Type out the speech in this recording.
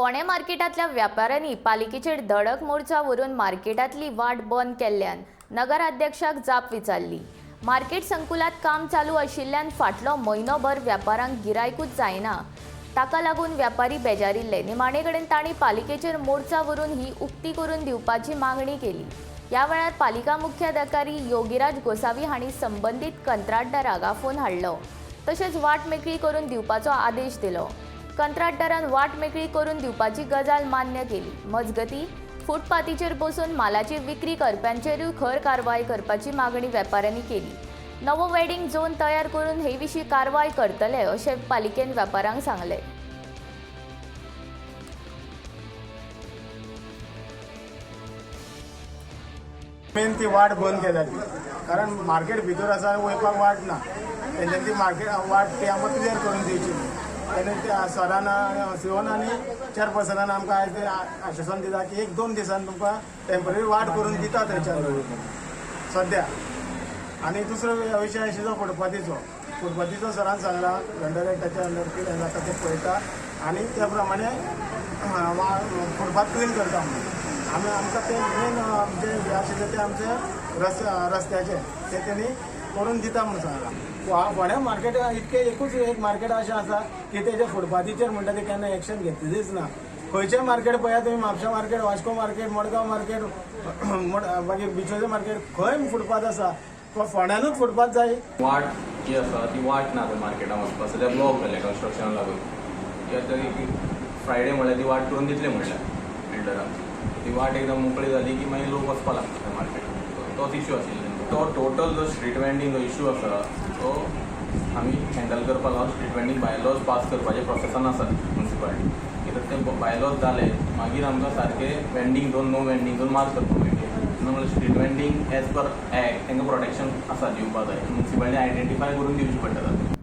फोंडें मार्केटांतल्या व्यापाऱ्यांनी पालिकेचेर धडक मोर्चा व्हरून मार्केटांतली वाट बंद केल्ल्यान नगराध्यक्षाक जाप विचारली. मार्केट संकुलात काम चालू आशिल्ल्यान फाटलो म्हयनोभर व्यापाऱ्यांक गिरायकूच जायना. ताका लागून व्यापारी बेजारिल्ले. निमाणे कडेन तांणी पालिकेचेर मोर्चा व्हरून ही उक्ती करून दिवपाची मागणी केली. ह्या वेळार पालिका मुख्याधिकारी योगीराज गोसावी हांणी संबंदीत कंत्राटदाराक आफोवन हाडलो, तशेंच वाट मेकळी करून दिवपाचो आदेश दिलो. कंत्राटदारान वाट मेकळी करून दिवपाची गजाल मान्य केली. मजगतीं, फुटपाथीचेर बसून मालाची विक्री करप्यांचेरूय खर कारवाय करपाची मागणी वेपाऱ्यांनी केली. नवो वेंडिंग झोन तयार करून हे विशीं कारवाय करतले अशें पालिकेन वेपाऱ्यांक सांगलें. मेन ती वाट बंद केल्या ती, कारण मार्केट भितर आसा आनी वयपाक वाट ना. तेंच्यांनी ती मार्केट वाट ती आमकां क्लियर करून दिवची. तेणे त्या सरान, सिओन आनी चेअरपर्सनान आमकां आयज ते आश्वासन दिता की एक दोन दिसान तुमकां टेंपररी वाट करून दिता थंयच्यान सद्या. आनी दुसरो विशय आशिल्लो फुटपाथीचो. फुटपाथीचो सरान सांगला, वेंडर एक्टाच्या अंडर कितें जाता तें पळयता आनी त्या प्रमाणे फुटपाथ क्लीन करता म्हणून. आमी आमकां ते मेन जे हें आशिल्लें ते आमचे रस्त्याचे ते तेणी करून दिता म्हणून सांगलां. फोंड्या मार्केट इतकें एकूच एक मार्केट अशें आसा की तेजे फुटपाथीचेर म्हणटा ते केन्ना एक्शन घेतलीच ना. खंयचें मार्केट पळयात तुमी, म्हापशा market, Vasco market, Madgaon market, मागीर बिचोले मार्केट, खंय फुटपाथ आसा? तो फोंड्यानूच फुटपाथ जाय. वाट जी आसा ती वाट ना. थंय मार्केटान वचपाक सद्या ब्लॉक जाल्या कन्स्ट्रक्शनाक लागून. ती आतां एक फ्रायडे म्हणल्यार ती वाट करून दितले म्हणल्यार बिल्डराक. ती वाट एकदम मोकळी जाली की मागीर लोक वचपाक लागता थंय मार्केटान. तोच इशू आशिल्लो. तो टोटल जो स्ट्रीट वेंडींग इशू आसा तो आमी हँडल करपाक लागून स्ट्रीट वेंडींग बायलॉज पास करपाचे प्रोसेसान आसा मुन्सिपालिटी. कित्याक ते बायलॉज जाले मागीर आमकां सारके vending zone, no vending zone mark करपाक मेळटले. म्हणल्यार street vending as per act तांकां प्रोटेक्शन आसा, दिवपा जाय. मुन्सिपालिटी आयडेंटिफाय करून दिवची पडटा.